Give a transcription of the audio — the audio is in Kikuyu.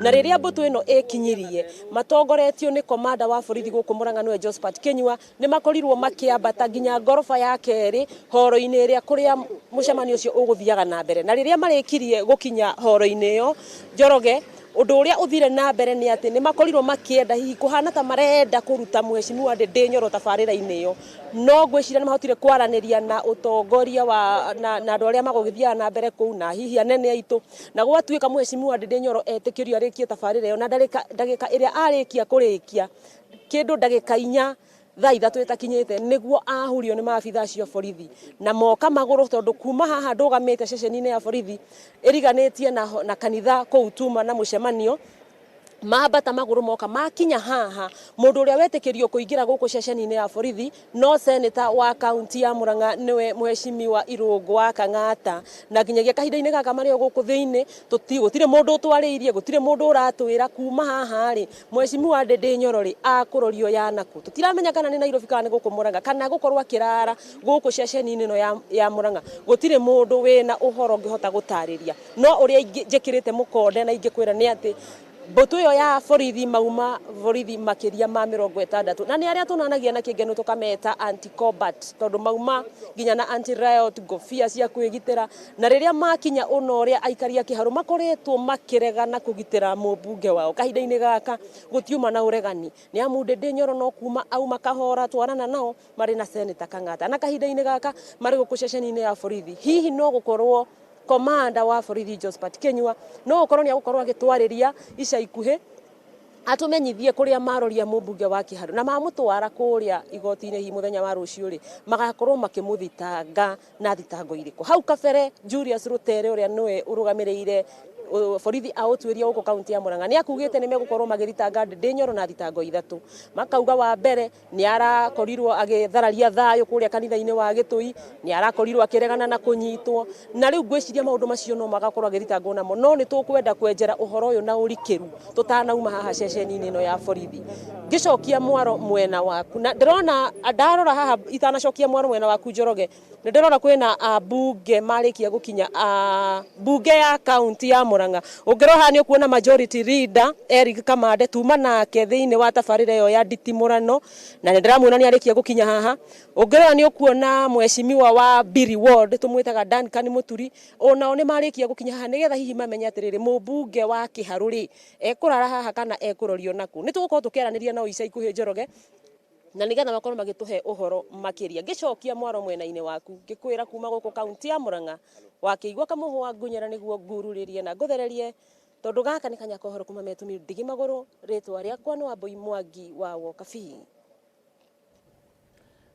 Na rĩrĩa mbũtũ ĩno ĩkinyirie matongoretio nĩ komanda wa borithi gũkũ Murang'a nĩwe Josphat Kinyua, nĩ makorirwo makĩambata nginya ngoroba ya kerĩ horo-inĩ ĩrĩa kũrĩa mũcemanio ũcio ũgũthiaga na mbere. Na rĩrĩa marĩkirie gũkinya horo-inĩ ĩyo, Njoroge, ũndũ ũrĩa ũthire na mbere nĩ atĩ nĩ makorirwo makĩenda hihi kũhana ta marenda kũruta Mheshimiwa Ndindi Nyoro tabarĩra-inĩ ĩyo. No ngwĩciria nĩ mahotire kwaranĩria na ũtongoria wa na andũ arĩa magũgĩthiaga na mbere kũu na hihi anene aitũ, na gwatuĩka Mheshimiwa Ndindi Nyoro etĩkĩrio arĩkie tabarĩra ĩyo, na ndagĩka ĩrĩa arĩkia kũrĩkia kĩndũ ndagĩka 4 thaa 3 ĩtakinyĩte nĩguo ahurio nĩ maabitha acio a borithi na moka magũrũ, tondũ kuma haha ndũgamĩte ceceni-inĩ ya borithi ĩriganĩtie na kanitha kũu tuma na mũcemanio, mambata magũrũ moka makinya haha. Mũndũ ũrĩa wetĩkĩrio kũingĩra gũkũ ceceni-inĩ ya borithi no seneta wa kaunti ya Murang'a nĩwe Mheshimiwa Irũngũ wa Kang'ata, na nginyagia kahinda-inĩ gaka marĩ o gũkũ thĩinĩ gũtirĩ mũndũ ũtwarĩirie, gũtirĩ mũndũ ũratwĩra kuma haha rĩ Mheshimiwa Ndindi Nyoro rĩ akũrorio ya nakũ. Tũtiramenya kana nĩ Nairobi kana nĩ gũkũ Murang'a kana gũkorwo akĩrara gũkũ ceceni-inĩ ĩno ya Murang'a. Gũtirĩ mũndũ wĩna ũhoro ũngĩhota gũtarĩria, no ũrĩa njĩkĩrĩte mũkonde na ingĩkwĩra nĩ atĩ mbũtũ ĩyo ya borithi mauma borithi makĩria ma 60, na nĩ arĩa tũnanagia na kĩngeno tũkameta anti combat, tondũ mauma nginya na anti riot ngobia cia kwĩgitĩra. Na rĩrĩa makinya ũna ũrĩa aikari a Kĩharũ makoretwo makĩregana kũgitĩra mũmbunge wao, kahinda-inĩ gaka gũtiuma na ũregani, nĩ amu Ndindi Nyoro no kuma auma kahora twarana nao marĩ na Seneta Kang'ata, na kahinda-inĩ gaka marĩ gũkũ ceceni-inĩ ya borithi. Hihi no gũkorwo komanda wa borithi Josphat Kinyua no gũkorwo nĩ agũkorwo agĩtwarĩria ica ikuhĩ atũmenyithie kũrĩa maroria mũmbunge wa Kĩharũ, na mamũtwara kũrĩa igoti-inĩ hihi mũthenya wa rũciũ rĩ magakorwo makĩmũthitanga na thitango irĩkũ. Hau kabere Julius Rutere ũrĩa nĩwe ũrũgamĩrĩire borithi a ũtuĩria gũkũ kaunti ya Murang'a nĩ akugĩte nĩ megũkorwo magĩthitanga Ndindi Nyoro na thitango 3. Makauga wa mbere nĩ arakorirwo agĩthararia thayũ kũrĩa kanitha-inĩ wa Gĩtũi, nĩ arakorirwo akĩregana na kũnyitwo, na rĩu ngwĩciria maũndũ macio no magakorwo agĩthitangwo namo. No nĩ tũkwenda kwenjera ũhoro ũyũ na ũrikĩru tũtanauma haha ceceni-inĩ ĩno ya borithi. Ngĩcokia mwaro mwena waku, na ndĩrona ndarora haha itanacokia mwaro mwena waku Njoroge, nĩ ndĩrona kwĩna ambunge marĩkia gũkinya mbunge ya kaunti ya Murang'a. Ũngĩrora haha nĩ ũkuona majority leader Eric Kamande tuma nake thĩinĩ wa tabarĩra ĩyo ya nditimũrano, na nĩ ndĩramuona nĩ arĩkia gũkinya haha. Ũngĩrora nĩ ũkuona mheshimiwa wa Biri Ward tũmwĩtaga Duncan Mũturi, onao nĩ marĩkia gũkinya haha nĩgetha hihi mamenye atĩrĩrĩ, mũmbunge wa Kĩharũ rĩ ekũrara haha kana ekũrorio nakũ. Nĩ tũgũkorwo tũkĩaranĩria nao ica ikuhĩ Njoroge, na nĩgetha makorwo magĩtũhe ũhoro makĩria. Ngĩcokia mwaro mwena-inĩ waku ngĩkwĩra kuma gũkũ kaunti ya Murang'a wakĩigua kamũhwa ngunyĩra nĩguo ngururĩrie na ngũthererie, tondũ gaka nĩ kanya ka ũhoro kuma Metumi Ndigi Magũrũ. Rĩtwa rĩakwa nĩ Wambui Mwangi wa Wokabi.